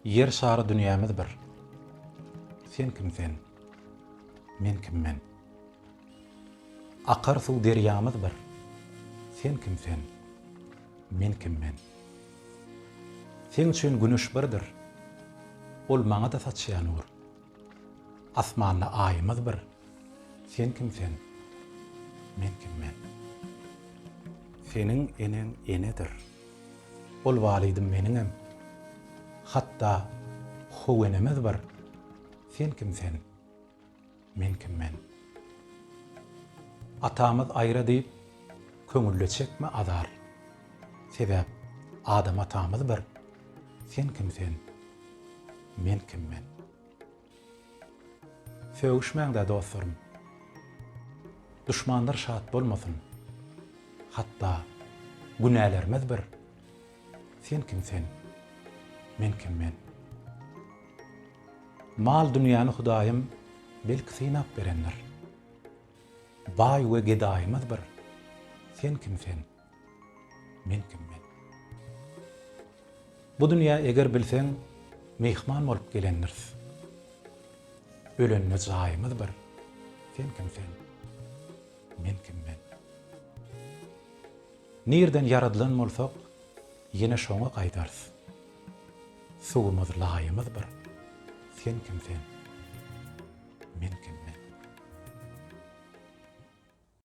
Ýer şary dünýämiz bir. Sen kim sen? Men kim men? Akar suw derýamyz bir. Sen kim sen? Men kim men? Seň üçin güneş birdir. Ol maňa-da saçýar nur. Asmanda aýymyz bir. Sen kim sen? Men kim men? Seniň eneň enedir. Ol walydym meniňem. Hatda How enemiz bir. Sen kim sen? Men kim men? Atamyz aýra diýip, köňülde çekme azar. Sebäp Adam atamyz bir. Sen kim sen? Men kim men? Sögüşmäňdä dostlarym. Duşmanlar şat bolmasyn. Hatda günälerimiz bir. Sen kim sen? Men kim men? Mal dünýäni Hudaýym belki synap berendir. Baý we gedaýymyz bir. Sen kim sen? Men kim men? Bu dünýä eger bilseň myhman bolup gelendiris. Ölende jaýymyz bir. Sen kim sen? Men kim men? Nirden ýaradylan bolsak, ýene şoňa gaýdarys. Suwumyz, laýymyz bir. Sen kim sen? Men kim?